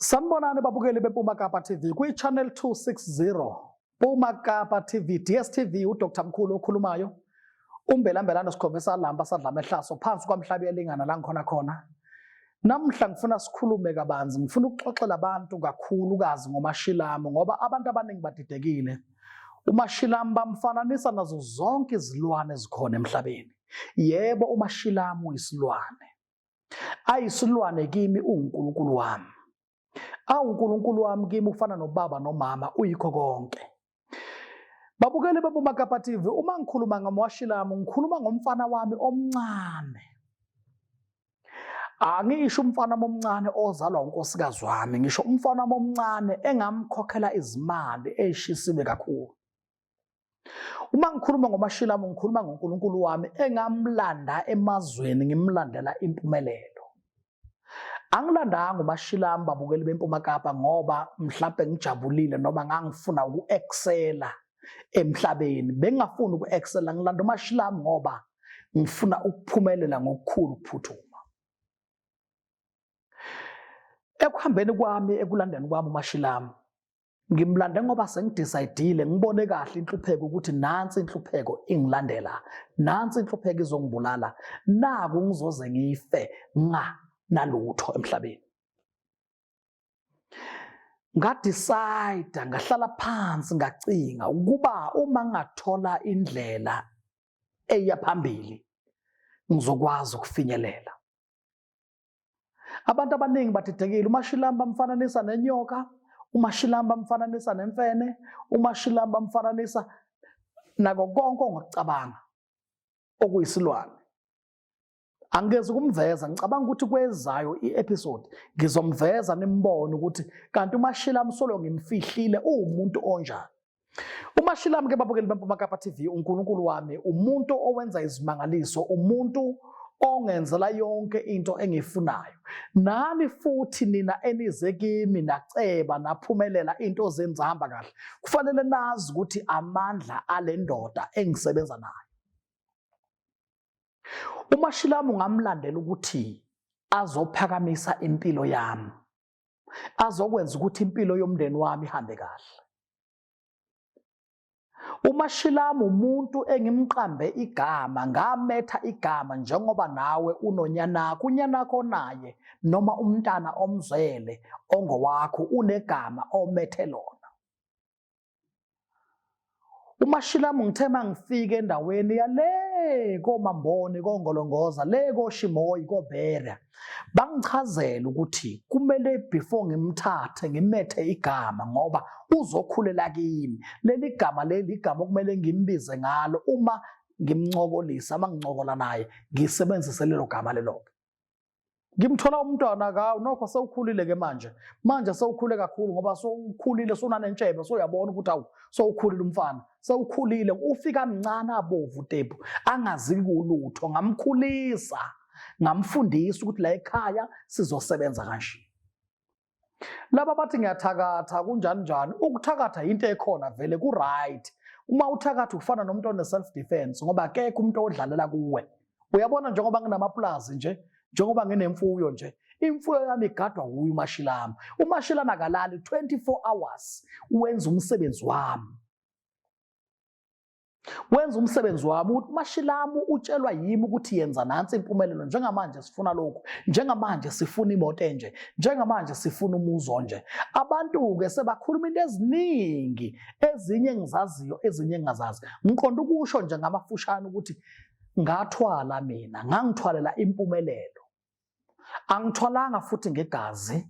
Sanibonani babukeli beMpuma Kapa TV kwi-Channel 260 Puma Kapa TV DStv, uDr Mkhulu okhulumayo, umbelambelane sikhombisa lamba sadlama ehlaso phansi kwamhlaba yelingana la ngikhona khona. Namhla ngifuna sikhulume kabanzi, ngifuna ukuxoxela abantu kakhulukazi ngoMashilamu ngoba abantu abaningi badidekile. UMashilamu bamfananisa nazo zonke izilwane ezikhona emhlabeni. Yebo, uMashilamu isilwane. Ayisilwane kimi uNkulunkulu wami. Awu uNkulunkulu wami kimi ufana nobaba nomama, uyikho konke. Babukeli beBumakapa TV, uma ngikhuluma ngoMashilamu ngikhuluma ngomfana wami omncane. Angisho umfana omncane ozalwa unkosikazi wami, ngisho umfana omncane engamkhokhela izimali ezishisiwe kakhulu. Uma ngikhuluma ngoMashilamu ngikhuluma ngoNkulunkulu wami engamlanda emazweni ngimlandela impumelelo. Angilandanga uMashilamu babukeli beMpuma Kapa ngoba mhlampe ngijabulile noma ngangifuna uku-excela emhlabeni. Bengingafuni uku-excela, ngilanda uMashilamu ngoba ngifuna ukuphumelela ngokukhulu ukuphuthuma. Ekuhambeni kwami, ekulandeni kwami uMashilamu, ngimlande ngoba sengidecide, ngibone kahle inhlupheko ukuthi nansi inhlupheko ingilandela, nansi inhlupheko izongibulala, naku ngizoze ngife nga nalutho emhlabeni. Ngadecide, ngahlala phansi, ngacinga ukuba uma ngingathola indlela eya phambili ngizokwazi ukufinyelela. Abantu abaningi badidekile. UMashilamu bamfananisa nenyoka, uMashilamu bamfananisa nemfene, uMashilamu bamfananisa nako konke ongakucabanga okuyisilwane. Angikezi ukumveza, ngicabanga ukuthi kwezayo i-episode ngizomveza nimbone ukuthi kanti uMashilamu solo ngimfihlile uwumuntu onjani. UMashilamu ke babukeli beMpuma Kapa TV, uNkulunkulu wami, umuntu owenza izimangaliso, umuntu ongenzela yonke into engiyifunayo. Nani futhi nina enize kimi naceba naphumelela, into zenu zahamba kahle, kufanele nazi ukuthi amandla ale ndoda engisebenza nayo. UMashilamu ngamlandela ukuthi azophakamisa impilo yami, azokwenza ukuthi impilo yomndeni wami ihambe kahle. UMashilamu umuntu engimqambe igama, ngametha igama njengoba nawe unonyanakho, unyanakho onaye noma umntana omzele ongowakho unegama omethe lona. UMashilamu ngithe mangifika endaweni yale koMamboni, koNgolongoza, le koShimoyi, koBeria, bangichazela ukuthi kumele before ngimthathe ngimethe igama ngoba uzokhulela kimi. Leli gama leli igama okumele ngimbize ngalo uma ngimncokolisa, uma ngincokola naye ngisebenzise lelo gama lelo. Ngimthola umntwana ka nokho sewukhulile ke manje, manje sewukhule kakhulu ngoba sewukhulile, sunanentshebe, sewuyabona ukuthi awu sewukhulile umfana, sewukhulile. Ufika mncane abovu tepu angazi kulutho, ngamkhulisa ngamfundisa ukuthi la ekhaya sizosebenza kanje. Laba bathi ngiyathakatha kunjani njani, ukuthakatha into ekhona vele ku right. Uma uthakatha ufana nomuntu one self defense ngoba akekho umuntu odlalela kuwe. Uyabona njengoba nginamaplazi nje, njengoba nginemfuyo nje, imfuyo yami igadwa wuye uMashilamu. UMashilamu akalali 24 hours, wenza umsebenzi wami. Wenza umsebenzi wami. UMashilamu utshelwa yimi ukuthi yenza nansi impumelelo, njengamanje sifuna lokhu, njengamanje sifuna imoto enje, njengamanje sifuna umuzi onje. Abantu-ke sebakhuluma into eziningi, ezinye engizaziyo, ezinye engingazazi. Ngiqonda ukusho nje ngamafushane ukuthi ngathwala mina, ngangithwalela impumelelo. Angithwalanga futhi ngegazi,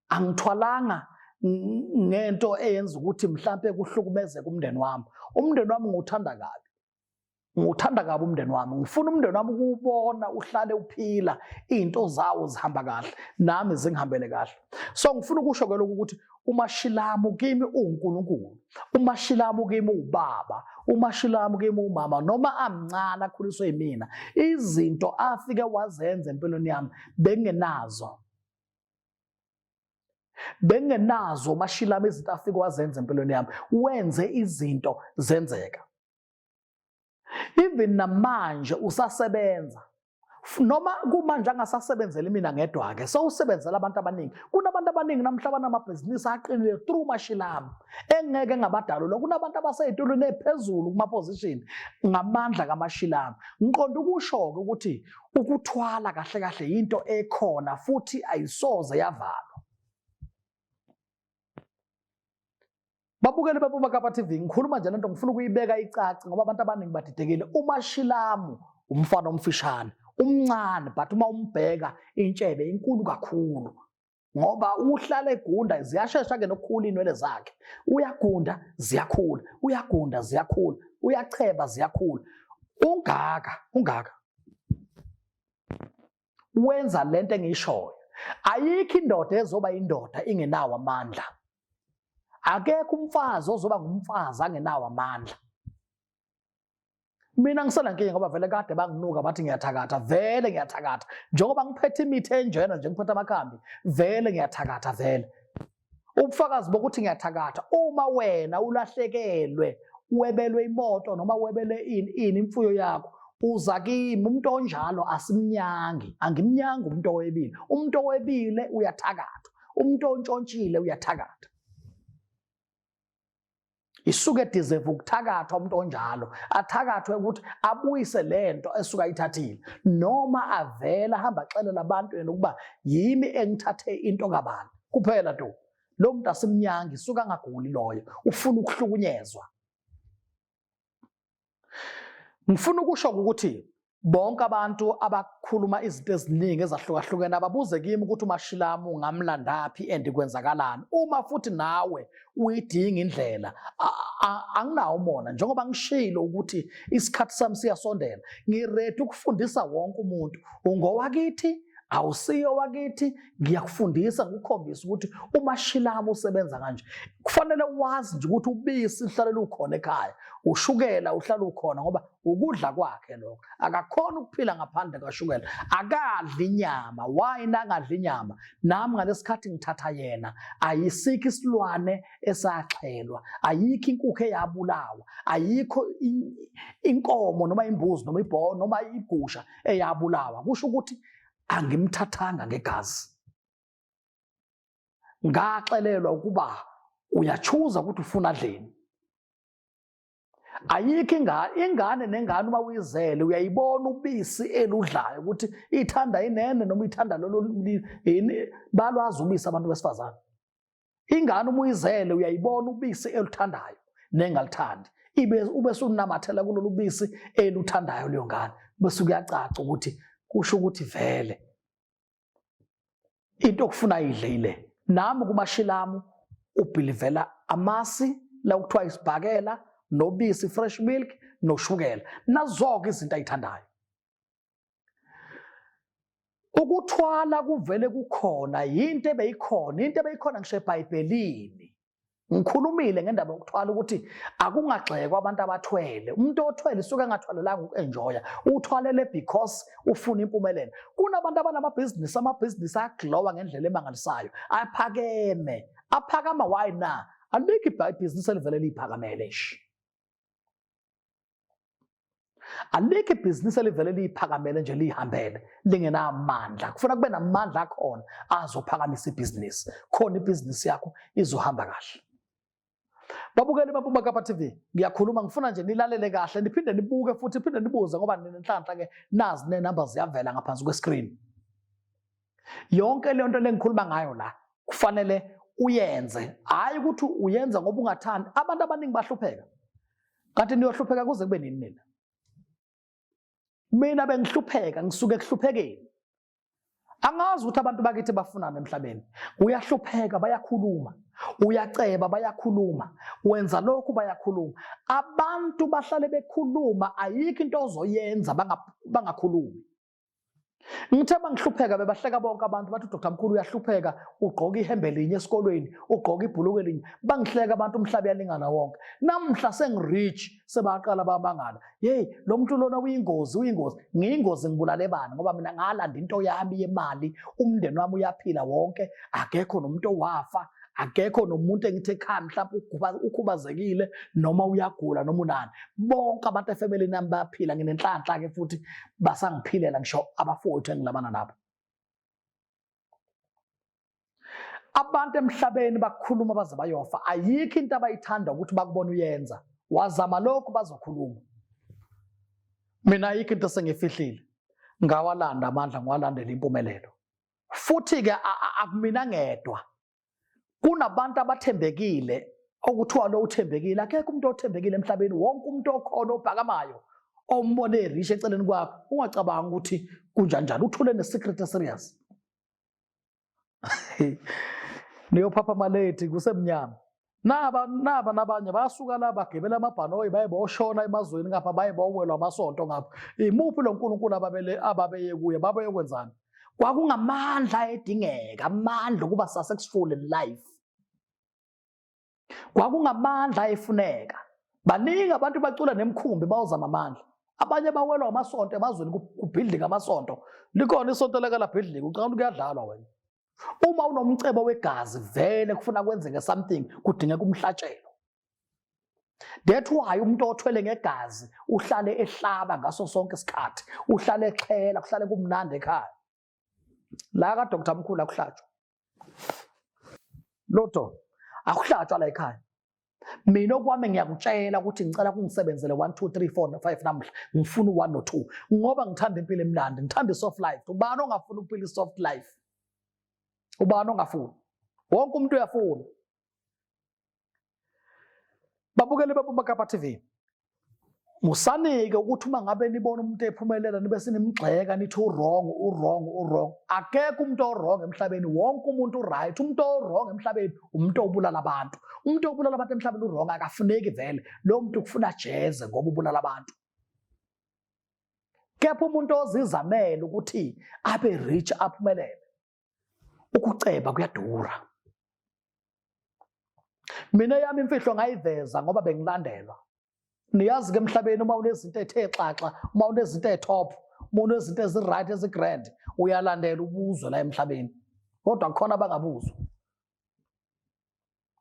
angithwalanga ngento eyenza ukuthi mhlampe kuhlukumezeke umndeni wami. Umndeni wami ngiwuthanda kabi, ngiwuthanda kabi umndeni wami. Ngifuna umndeni wami ukuwubona uhlale uphila, izinto zawo zihamba kahle, nami zingihambele kahle. So ngifuna ukusho ke lokhu ukuthi uMashilamu kimi uwuNkulunkulu, uMashilamu kimi uwubaba, uMashilamu kimi umama, noma amncane akhuliswe yimina. Izinto afike wazenza empilweni yami bengenazo, bengenazo uMashilamu, izinto afike wazenza empilweni yami, wenze izinto zenzeka. Even namanje usasebenza. Noma kumanje angasasebenzeli mina ngedwa-ke, sewusebenzela abantu abaningi. Kunabantu abaningi namhla abanamabhizinisi aqinile through Mashilamu engeke ngabadalula. Kunabantu abasey'tulweni ephezulu kuma-position ngamandla kaMashilamu. Ngiqonda ukusho-ke ukuthi ukuthwala kahle kahle yinto ekhona futhi ayisoze yavalwa. Babukeli bePuma Kapa TV, ngikhuluma nje lento ngifuna ukuyibeka icace ngoba abantu abaningi badidekile. UMashilamu umfana omfishane, umncane but uma umbheka intshebe inkulu kakhulu. Ngoba uhlala egunda ziyashesha ke nokukhula inwele zakhe. Uyagunda ziyakhula, uyagunda ziyakhula, uyacheba ziyakhula. Ungaka, ungaka. Wenza lento engiyishoyo. Ayikho indoda ezoba indoda ingenawo amandla. Akekho umfazi ozoba ngumfazi angenawo amandla. Mina ngisena nkinga ngoba vele kade banginuka bathi ngiyathakatha, vele ngiyathakatha. Njengoba ngiphethe imithi enjena nje ngiphethe amakhambi, vele ngiyathakatha vele. Ubufakazi bokuthi ngiyathakatha uma wena ulahlekelwe webelwe imoto noma webele ini ini imfuyo yakho uza kimi umuntu onjalo asimnyangi angimnyangi umuntu owebile umuntu owebile uyathakatha umuntu ontshontshile uyathakatha isuke deserve ukuthakathwa umuntu onjalo athakathwe ukuthi abuyise lento esuka ayithathile noma avela hamba axelela abantu yena ukuba yimi engithathe into kabani kuphela tu lo muntu asimnyangi suka angaguli loyo ufuna ukuhlukunyezwa ngifuna ukusho ukuthi bonke abantu abakhuluma izinto eziningi ezahlukahlukene ababuze kimi ukuthi uMashilamu ngamlandaphi and kwenzakalani uma futhi nawe uyidinga indlela anginawo umona njengoba ngishilo ukuthi isikhathi sami siyasondela ngiredi ukufundisa wonke umuntu ungowakithi awusiyo wakithi ngiyakufundisa ngikukhombisa ukuthi uMashilamu usebenza kanje kufanele wazi nje ukuthi ubisi luhlale lukhona ekhaya ushukela uhlala ukhona ngoba ukudla kwakhe lokho akakhona ukuphila ngaphandle kashukela akadli inyama why nangadli inyama nami ngalesikhathi ngithatha yena ayisikho isilwane esaxhelwa ayikho inkukhu eyabulawa ayikho inkomo noma imbuzi noma ibhono noma igusha eyabulawa kusho ukuthi angimthathanga ngegazi ngaxelelwa ukuba uyachuza ukuthi ufuna adleni ayikho ingane ingane nengane uma uyizele uyayibona ubisi eludlayo ukuthi ithanda inene noma ithanda lolu balwazi ubisi abantu besifazane ingane uma uyizele uyayibona ubisi eluthandayo nengalithandi ibe ube sunamathela kulolu bisi eluthandayo leyo ngane bese kuyacaca ukuthi kusho ukuthi vele into okufuna idle ile nami kumashilamu ubhilivela amasi la kuthiwa isibhakela nobisi fresh milk noshukela nazoke izinto ayithandayo ukuthwala kuvele kukhona yinto ebeyikhona into ebeyikhona ngisho eBhayibhelini ngikhulumile ngendaba yokuthwala ukuthi akungagxekwa abantu abathwele umuntu othwele isuke engathwalelanga uku-enjoya uthwalele because ufuna impumelelo kunabantu abanamabhizinisi amabhizinisi aglowa ngendlela emangalisayo aphakeme aphakama why na alikho ibhizinisi elivele liyiphakamele nje Alikho ibhizinisi elivele liyiphakamele nje liyihambele lingenamandla. Kufuna kube namandla akhona azophakamisa ibhizinisi. Khona ibhizinisi yakho izohamba kahle. Babukeli baPuma Kapa TV, ngiyakhuluma ngifuna nje nilalele kahle niphinde nibuke futhi niphinde nibuze ngoba ninenhlanhla ke nazi nenamba ziyavela ngaphansi kwescreen. Yonke le nto lengikhuluma ngayo la kufanele uyenze, hhayi ukuthi uyenza ngoba ungathandi. Abantu abaningi bahlupheka. Kanti niyohlupheka kuze kube nini nina? Mina bengihlupheka ngisuke ekuhluphekeni. Angazi ukuthi abantu bakithi bafunani emhlabeni. Uyahlupheka bayakhuluma. Uyaceba bayakhuluma. Wenza lokhu bayakhuluma. Abantu bahlale bekhuluma ayikho into ozoyenza bangakhulumi. Ngithe bangihlupheka bebahleka bonke abantu bathi uDr Mkhulu uyahlupheka ugqoka ihembe linye esikolweni ugqoka ibhuluke linye bangihleka abantu umhlaba uyalingana wonke namhla sengirich sebaqala bamangala hey lo muntu lona uyingozi uyingozi ngiyingozi ngibulale bani ngoba mina ngalanda into yami yemali umndeni wami uyaphila wonke akekho nomuntu owafa Akekho nomuntu engithi ekhaya mhlawumbe ukhubazekile noma uyagula noma unani. Bonke abantu efemelini yami bayaphila, nginenhlanhla-ke futhi basangiphilela ngisho abafowethu engilabana nabo. Abantu emhlabeni bakhuluma baze bayofa, ayikho into abayithanda ukuthi bakubona uyenza. Wazama lokhu bazokhuluma. Mina ayikho into esengifihlile, ngawalanda amandla, ngiwalandela impumelelo. Futhi-ke akumina ngedwa, kunabantu abathembekile okuthiwa lo uthembekile. Akekho umuntu othembekile emhlabeni, wonke umuntu okhona obhakamayo ombone erisha eceleni kwakho, ungacabanga ukuthi kunjani njani, uthule ne-secret serious. Niyophapha malethi kusemnyama. Naba naba nabanye basuka la bagibela amabhanoyi baye boshona emazweni ngapha, baye bowelwa amasonto ngapha. Imuphi lo nkulunkulu ababele ababeye kuye, babeye kwenzani? Kwakungamandla edingeka, amandla okuba successful in life. Kwakungamandla efuneka. Baningi abantu bacula nemkhumbi bawuzama amandla. Abanye bawelwa amasonto emazweni, kubhidlika amasonto. Likhona isonto leke labhidlika, ucabanga ukuthi kuyadlalwa wena. Uma unomcebo wegazi vele kufuna kwenzeke something, kudingeka umhlatshelo. That's why umuntu othwele ngegazi uhlale ehlaba ngaso sonke isikhathi, uhlale exhela, kuhlale kumnandi ekhaya. La ka Dr Mkhulu akuhlatshwa. Lotho akuhlatshwa la ekhaya. Mina okwami ngiyakutshela ukuthi ngicela kungisebenzele 1 2 3 4 5 namuhla, ngifuna u1 no 2 ngoba ngithanda impilo emnandi, ngithanda i-soft life. Ubani ongafuni ukuphila i-soft life? Ubani ongafuni? Wonke umuntu uyafuna. Babukele babuMakapa TV. Musanike ukuthi uma ngabe nibona umuntu ephumelela nibe senimgxeka nithi u-wrong, u-wrong, u-wrong. Akekho umuntu o-wrong emhlabeni, wonke umuntu u-right. Umuntu o-wrong emhlabeni umuntu obulala abantu. Umuntu obulala abantu emhlabeni u-wrong, akafuneki vele. Lo muntu kufuna ajeze ngoba ubulala abantu. Kepha umuntu ozizamela ukuthi abe rich aphumelele, ukuceba kuyadura. Mina yami imfihlo ngayiveza ngoba bengilandelwa. Niyazi ke emhlabeni uma unezinto ethe xaxa, uma unezinto etop, uma unezinto ezi-right ezi-grand, uyalandela ubuzwe la emhlabeni. Kodwa kukhona abangabuzwa.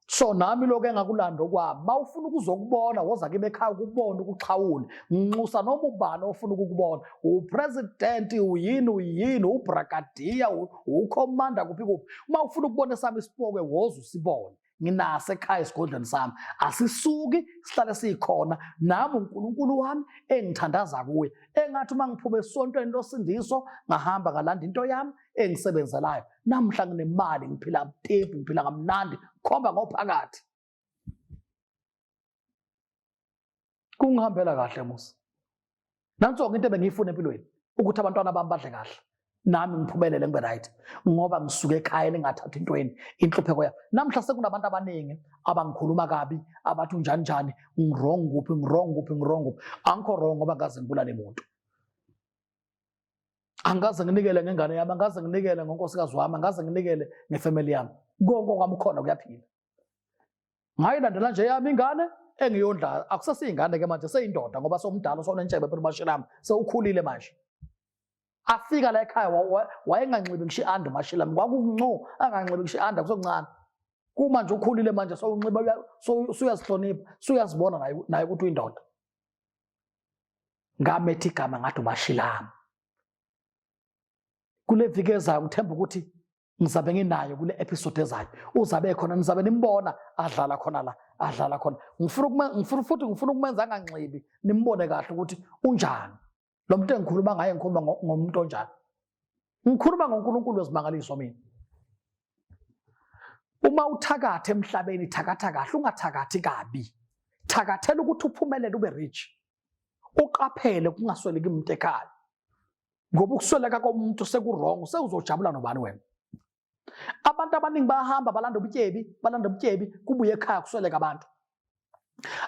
So nami lokho engakulanda okwami, mawufuna ukuzokubona woza kimi ekhaya ukubona ukuxhawule. Nginxusa noma ubani ofuna ukukubona, upresident uyini uyini, ubrigadier, ucommander kuphi kuphi. Uma ufuna ukubona esami isipokwe woza usibone. Nginaso ekhaya esigodlweni sami, asisuki, sihlale sikhona. Nami uNkulunkulu wami engithandaza kuye, engathi uma ngiphuma esontweni losindiso ngahamba ngalanda into yami engisebenzelayo. Namhla nginemali, ngiphila butepu, ngiphila kamnandi, khomba ngophakathi. Kungihambela kahle musa. Nanso-ke into ebengiyifuna empilweni, ukuthi abantwana bami badle kahle, nami ngiphumelele ngibe right, ngoba ngisuke ekhaya elingathathi intweni, inhlupheko yami. Namhla sekunabantu abaningi abangikhuluma kabi, abathi unjani njani, ngi-wrong kuphi, ngi-wrong kuphi, ngi-wrong kuphi. Angikho wrong ngoba ngaze ngibulale muntu. Angikaze nginikele ngengane yami, angikaze nginikele ngonkosikazi wami, angikaze nginikele ngefamily yami. Konke okwami khona kuyaphila. Ngayilandela nje yami ingane engiyondla, akusesiyingane ke manje, seyindoda ngoba sewumdala, sewunentshebe phela uMashilami, sewukhulile manje. Afika la ekhaya wayenganxibi ngisho i-under uMashilami, kwakuncu anganxibi ngisho i-under kusokuncane. Kumanje ukhulile manje, sewunxiba, usuyazihlonipha, usuyazibona naye ukuthi uyindoda. Ngamethi igama ngathi uMashilami. Kule viki ezayo ngithemba ukuthi ngizabe nginayo kule episode ezayo, uzabe khona, nizabe nimbona adlala khona la, adlala khona. Ngifuna futhi ngifuna ukumenza anganxibi, nimbone kahle ukuthi unjani lo muntu engikhuluma ngaye. Ngikhuluma ngomuntu onjani? Ngikhuluma ngoNkulunkulu wezimangaliso mina. Uma uthakatha emhlabeni, thakatha kahle, ungathakathi kabi. Thakathela ukuthi uphumelele ube rich. Uqaphele kungasweleki umuntu ekhaya, ngoba ukusweleka komuntu seku-wrong, sewuzojabula nobani wena? Abantu abaningi bayahamba balanda ubutyebi, balanda ubutyebi, kubuye ekhaya kusweleka abantu.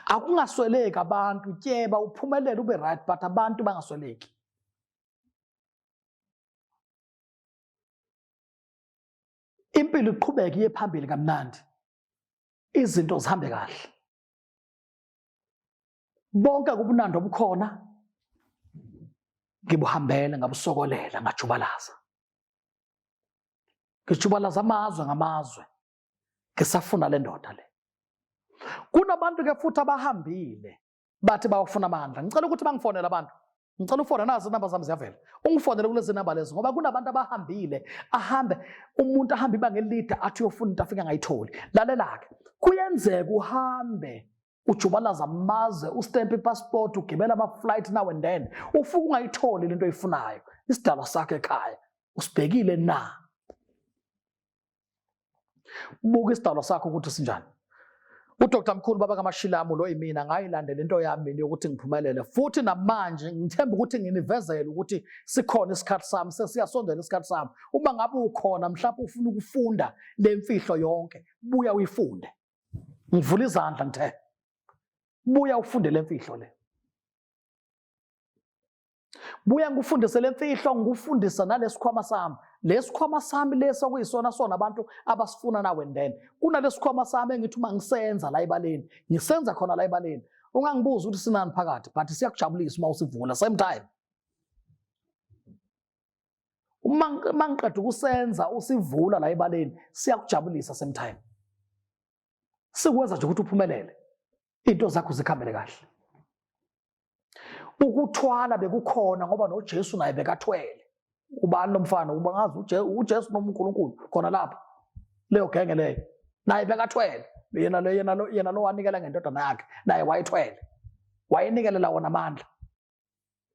Akungasweleki abantu, tyeba uphumelele ube right, but abantu bangasweleki. Impilo iqhubeke iye phambili kamnandi, izinto zihambe kahle. Bonke kubunandi obukhona ngibuhambele, ngabusokolela, ngajubalaza, ngijubalaza amazwe ngamazwe. Ngisafuna le ndoda le. Kunabantu ke futhi abahambile bathi bawafuna amandla. Ngicela ukuthi bangifonele abantu. Ngicela ufone, nazi inamba zami ziyavela. Ungifonele kulezi namba lezi ngoba kunabantu abahambile, ahambe umuntu ahambe ibanga elide athi uyofuna into afike angayitholi. Lalela-ke, kuyenzeka uhambe ujubalaza amazwe, ustamp ipassport, ugibela ama-flight now and then, ufike ungayitholi lento oyifunayo. Isidalwa sakho ekhaya usibhekile na? Buka isidalwa sakho ukuthi sinjani. UDr Mkhulu baba kaMashilamu lo yimina, ngayilandela into yami mina yokuthi ngiphumelele, futhi namanje ngithemba ukuthi nginivezele ukuthi sikhona isikhathi sami, sesiyasondela isikhathi sami. Uma ngabe ukhona mhlawumbe ufuna ukufunda le mfihlo yonke, buya uyifunde. Ngivula izandla ngithe buya ufunde le mfihlo le. Buya ngikufundise le mfihlo, ngikufundisa nalesikhwama sami. Lesikhwama sami lesi okuyisona sona abantu abasifuna now and then. Kunalesikhwama sami engithi uma ngisenza la ebaleni, ngisenza khona la ebaleni. Ungangibuza ukuthi sinani phakathi, but siyakujabulisa uma usivula same time. Uma ngiqeda ukusenza usivula la ebaleni, siyakujabulisa same time. Sikwenza nje ukuthi uphumelele, into zakho zikhambele kahle. Ukuthwala bekukhona ngoba noJesu naye bekathwele. Ubani lo mfana? Uba ngazi uJesu noma uNkulunkulu khona lapha leyo genge leyo, naye bekathwele. Yena lo yena lo yena lo wanikela ngendodana yakhe, naye wayethwele, wayenikelela wona amandla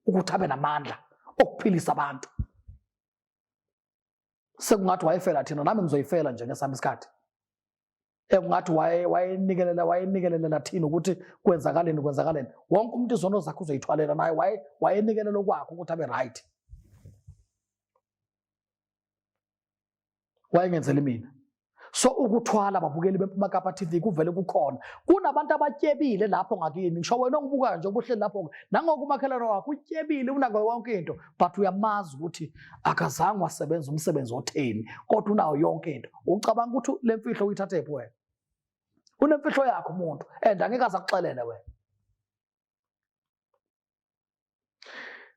ukuthi abe namandla okuphilisa abantu. Sekungathi wayefela thina, nami ngizoyifela nje ngesami isikhathi. Ekungathi wayenikelela wayenikelelela thina ukuthi kwenzakaleni, kwenzakaleni. Wonke umuntu izono zakhe uzoyithwalela, naye wayenikelela okwakhe ukuthi abe right. Wayengenzeli mina. So ukuthwala, babukeli beMpuma Kapa TV, kuvele kukhona. Kunabantu abatyebile lapho ngakini, ngisho wena ongibukayo nje ubuhleli lapho, nangoku umakhelwane wakho utyebile, unako yonke into, but uyamazi ukuthi akazange wasebenza umsebenzi otheni, kodwa unayo yonke into. Ucabanga ukuthi le mfihlo uyithathephi wena? Unemfihlo yakho umuntu, and angeke aze akuxelele wena.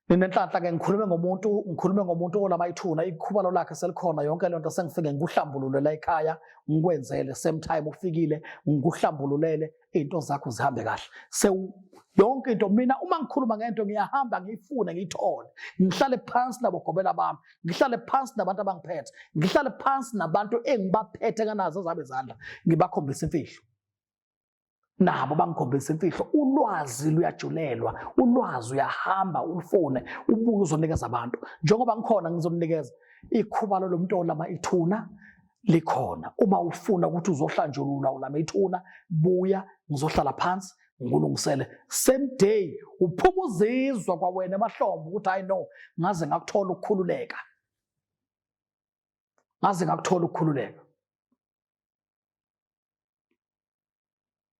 Ninenhlanhla ke, ngikhulume ngomuntu, ngikhulume ngomuntu olama ithuna, ikhubalo lakhe selikhona, yonke lento sengifike ngikuhlambulule la ekhaya, ngikwenzele same time ufikile ngikuhlambululele into zakho zihambe kahle. Sewu yonke into, mina uma ngikhuluma ngento ngiyahamba ngiyifune ngiyithole, ngihlale phansi nabogobela bami, ngihlale phansi nabantu abangiphethe, ngihlale phansi nabantu engibaphethe kanazo zabe izandla, ngibakhombisa imfihlo, nabo bangikhombisa imfihlo. Ulwazi luyajulelwa, ulwazi uyahamba ulufune ubuye uzonikeza abantu. Njengoba ngikhona ngizonikeza ikhubalo lomuntu olama ithuna likhona. Uma ufuna ukuthi uzohlanjululwa ulama ithuna, buya ngizohlala phansi ngikulungisele same day. Uphuma uzizwa kwawena emahlombe ukuthi hayi no, ngaze ngakuthola ukukhululeka, ngaze ngakuthola ukukhululeka.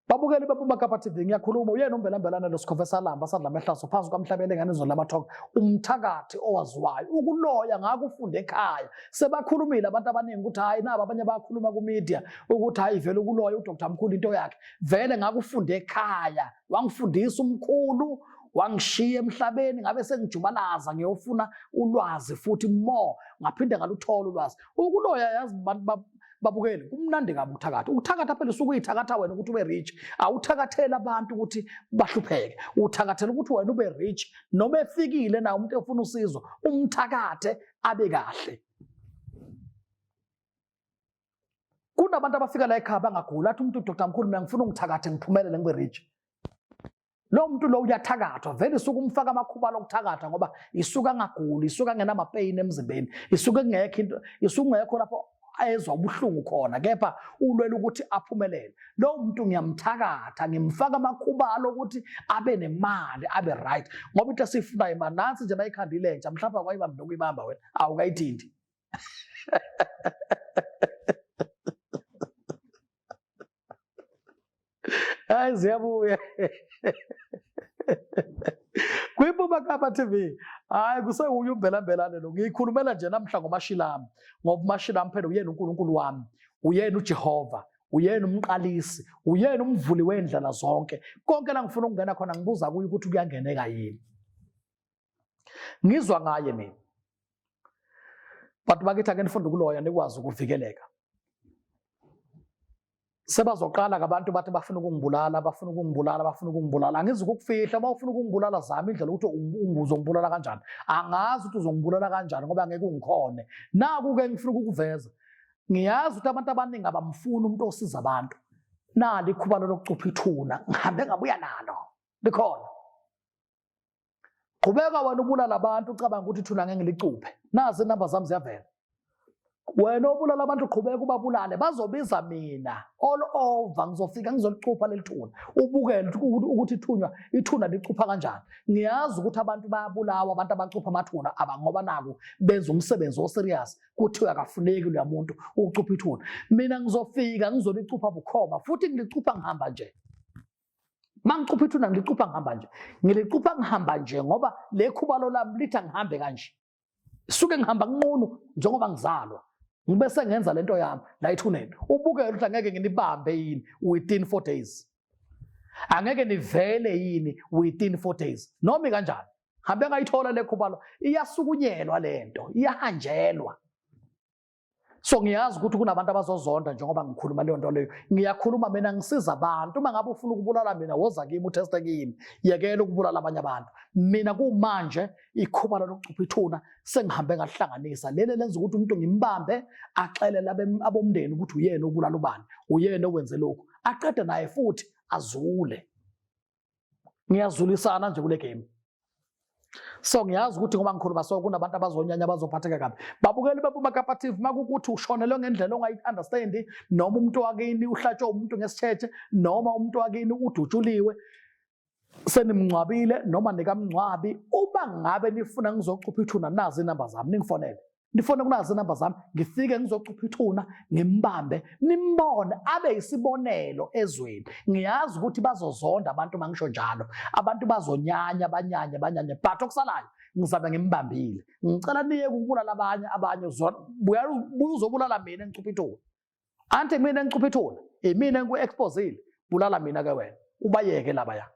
Babukeli bePuma Kapa TV, ngiyakhuluma uyena uMvelambelane lo sikhove salamba sadla amehlaso phansi kwamhlabele ngane izolo lamathoka, umthakathi owaziwayo ukuloya ngakufunda ekhaya. Sebakhulumile abantu abaningi ukuthi hayi nabo abanye bayakhuluma ku media ukuthi hayi vele ukuloya uDr Mkhulu into yakhe vele ngakufunda ekhaya, wangifundisa umkhulu wangishiya emhlabeni, ngabe sengijubalaza ngiyofuna ulwazi futhi more, ngaphinde ngaluthola ulwazi. Ukuloya yazi bantu babukeli kumnandi kabi ukuthakatha. Ukuthakatha phela usuke uyithakatha wena ukuthi ube rich, awuthakatheli abantu ukuthi bahlupheke, uthakathela ukuthi wena ube rich. Noma efikile na umuntu efuna usizo, umthakathe abe kahle. Kunabantu abafika la ekhaya bangaguli, athi umuntu Dr Mkhulu mina ngifuna ungithakathe ngiphumelele ngibe rich. Lo muntu lo uyathakathwa vele, isuke umfaka amakhubalo okuthakatha ngoba isuke angaguli, isuke angenamapeyini emzimbeni, isuke kungekho into, isuke kungekho lapho ezwa ubuhlungu khona, kepha ulwela ukuthi aphumelele. Lo muntu ngiyamthakatha, ngimfaka amakhubalo ukuthi abe nemali, abe right, ngoba into esiyifunayo imali. Nansi nje bayikhandile entsha, mhlawumbe awukayibambi nokuyibamba wena, awukayithinti. Hayi ziyabuya kwiMpuma Kapa TV. Hayi kusewuye uMvelambelane lo, ngiyikhulumela nje namhla ngoMashilami, ngoba uMashilami phela uyena uNkulunkulu wami, uyena uJehova, uyena umqalisi, uyena umvuli wendlela zonke. Konke la ngifuna ukungena khona ngibuza kuye ukuthi kuyangeneka yini. Ngizwa ngaye mina. Bantu bakithi ake nifunde ukuloya nikwazi ukuvikeleka. Sebazoqala ngabantu bathi bafuna ukungibulala, bafuna ukungibulala, bafuna ukungibulala. Angizukukufihla, uma ufuna ukungibulala zama indlela ukuthi uzongibulala kanjani. Angazi ukuthi uzongibulala kanjani ngoba ngeke ungikhone. Naku-ke ngifuna ukukuveza. Ngiyazi ukuthi abantu abaningi abamfuni umuntu osiza abantu. Nali ikhubalo lokucupha ithuna, ngihambe ngabuya nalo. Likhona. Qhubeka wena ubulala abantu ucabanga ukuthi ithuna ngeke ngilicuphe. Nazi inamba zami ziyavela. Wena obulala abantu qhubeka ubabulale, bazobiza mina all over, ngizofika ngizolicupha leli thuna. Ubukele ukuthi ithunywa ithuna licupha kanjani. Ngiyazi ukuthi abantu bayabulawa, abantu abacupha amathuna abangoba naku benza umsebenzi oserious, kuthiwa akafuneki loya muntu ucupha ithuna. Mina ngizofika ngizolicupha bukhoma futhi ngilicupha ngihamba nje. Mangicupha ithuna ngilicupha ngihamba nje. Ngilicupha ngihamba nje ngoba le khubalo lami lithi angihambe kanje. Suke ngihamba nqunu njengoba ngizalwa. Ngibe sengenza lento yami la ethuneni. Ubukele ukuthi angeke nginibambe yini within 4 days. Angeke nivele yini within 4 days. Noma kanjani. Hambe ngayithola le khubalo iyasukunyelwa lento, iyahanjelwa. So ngiyazi ukuthi kunabantu abazozonda njengoba ngikhuluma leyo nto leyo. Ngiyakhuluma mina ngisiza abantu. Uma ngabe ufuna ukubulala mina woza kimi utheste kimi. Yekela ukubulala abanye abantu. Mina kumanje ikhubalo lokucupha ithuna sengihambe ngahlanganisa. Leli lenza ukuthi umuntu ngimbambe axelele abomndeni ukuthi uyena obulala ubani, uyena owenze lokhu. Aqede naye futhi azule. Ngiyazulisana nje kule game. So ngiyazi ukuthi ngoba ngikhuluma so kunabantu abazonyanya abazophatheka kabi. Babukeli bePuma Kapa TV, makukuthi ushonelwe ngendlela ongayi-understand, noma umuntu wakini uhlatshwe umuntu ngesitshetshe, noma umuntu wakini udutshuliwe, senimngcwabile noma nikamngcwabi, uma ngabe nifuna ngizocupha ithuna, nazi inamba zami, ningifonele. Nifone kunazi inamba zami, ngifike ngizocupha ithuna, ngimbambe, nimbone abe isibonelo ezweni. Ngiyazi ukuthi bazozonda abantu mangisho njalo. Abantu bazonyanya, banyanye, banyanye, but okusalayo ngizabe ngimbambile. Ngicela niye ukubulala abanye, abanye buya uzobulala mina ngicupha ithuna. Anti mina ngicupha ithuna, imina engiku-exposile, bulala mina ke wena. Ubayeke laba ya.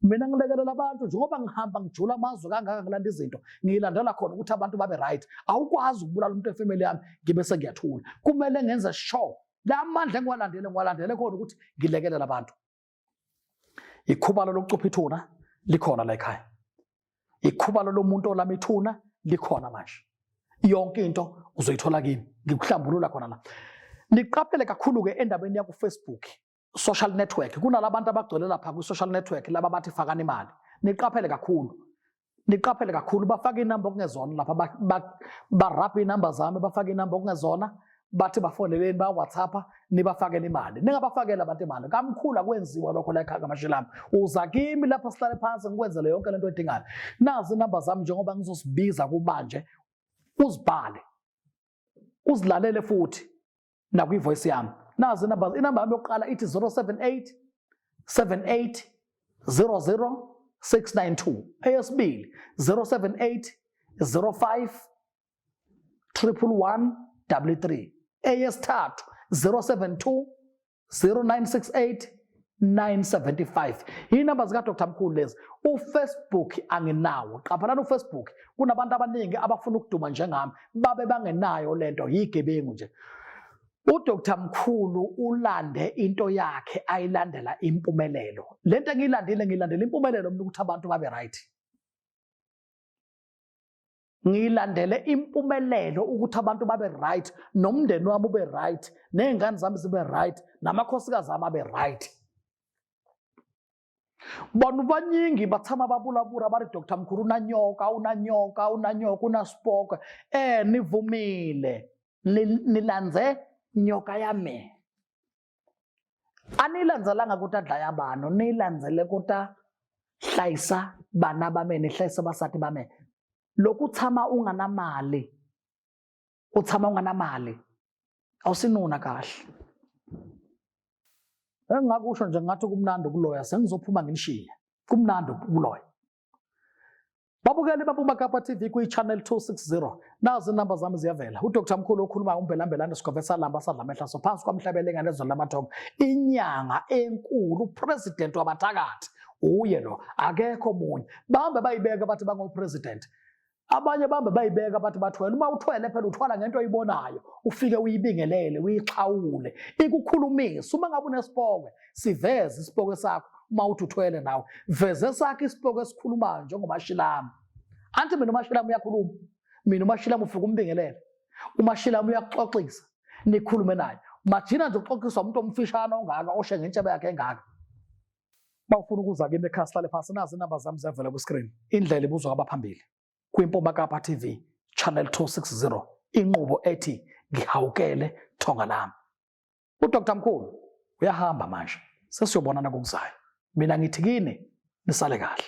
Mina ngilekelela abantu njengoba ngihamba ngijula amazwe kangaka ngilanda izinto, ngiyilandela khona ukuthi abantu babe right. Awukwazi ukubulala umuntu efamily yami ngibe sengiyathula. Kumele ngenze sure la mandla engiwalandele ngiwalandele khona ukuthi ngilekelela abantu. Ikhubalo lokucupha ithuna likhona la ekhaya. Ikhubalo lomuntu olama ithuna likhona manje. Yonke into uzoyithola kimi, ngikuhlambulula khona la. Niqaphele kakhulu ke endabeni yaku Facebook, social network. Kunalabantu abagcwele lapha kwi social network laba bathi fakani imali. Niqaphele kakhulu. Niqaphele kakhulu, bafaka inamba okungezona lapha, barapha inamba zami, bafaka inamba okungezona, bathi bafoneleni ba WhatsApp nibafakele imali. Ningabafakela abantu imali. Kamkhulu akwenziwa lokho la ekhaya kaMashilami. Uza kimi lapha sihlale phansi ngikwenzele yonke lento oyidingayo. Nazi inamba zami njengoba ngizosibiza kumanje, uzibhale. Uzilalele futhi nakwi voice yami. Nazi inamba, inamba yami yokuqala ithi 078 78 00 692. Eyesibili 078 05 111 33. Eyesithathu 072 0968 975. Inamba zika Dr Mkhulu lezi. uFacebook anginawo. Qaphelani uFacebook, kunabantu abaningi abafuna ukuduma njengami, babe bangenayo lento, yigebengu nje. UDr Mkhulu ulande into yakhe ayilandela impumelelo. Lento engiyilandile, ngilandela impumelelo mina ukuthi abantu babe right. Ngilandele impumelelo ukuthi abantu babe right, nomndeni wami ube right, nezingane zami zibe right, namakhosikazi ami abe right. Vanhu vanyingi va tshama va vulavula va ri Dr Mkhulu unanyoka, unanyoka, unanyoka, unaspoke. Ni vumile, ni landze nyoka ya mina. A ni yi landzelanga ku ta dlaya vanhu, ni yi landzele ku ta hlayisa vana va mina, ni hlayisa vasati va mina. Loko u tshama u nga na mali, u tshama u nga na mali, a wu si nuna kahle. Engingakusho nje ngathi kumnandi ukuloya, sengizophuma nginishiye. Kumnandi ukuloya. Babukeli baPuma Kapa TV kwi-channel 260. Nazi inamba zami ziyavela. UDr Mkhulu okhulumayo uMbelambelane Sigove salamba sadla amehla so phansi kwamhlaba elengane ezweni lamathongo. Inyanga enkulu, upresident wabathakathi. Uye lo, akekho omunye. Bahambe bayibeka bathi bangopresident. Abanye bambe bayibeka bathi bathwele. Uma uthwele phela uthwala ngento oyibonayo, ufike uyibingelele, uyixhawule, ikukhulumise. Uma ngabe unesipokwe, siveze isipokwe sakho. Uma uthi uthwele nawe, veze sakho isipokwe esikhulumayo njengoMashilamu. Anti mina uMashilamu uyakhuluma. Mina uMashilamu ufike umbingelele. UMashilamu uyakuxoxisa, nikhulume naye. Majina nje uxoxiswa umuntu omfishane ongaka oshe ngentshebe yakhe engaka. Bawufuna ukuza kimi ekhaya sihlale phansi, nazi inamba zami ziyavela kwi-screen. Indlela ibuzwa kwabaphambili kwiMpuma Kapa TV channel 260, inqubo ethi ngihawukele thonga lami. UDr Mkhulu uyahamba manje, sesiyobonana kokuzayo. Mina ngithi kini nisale kahle.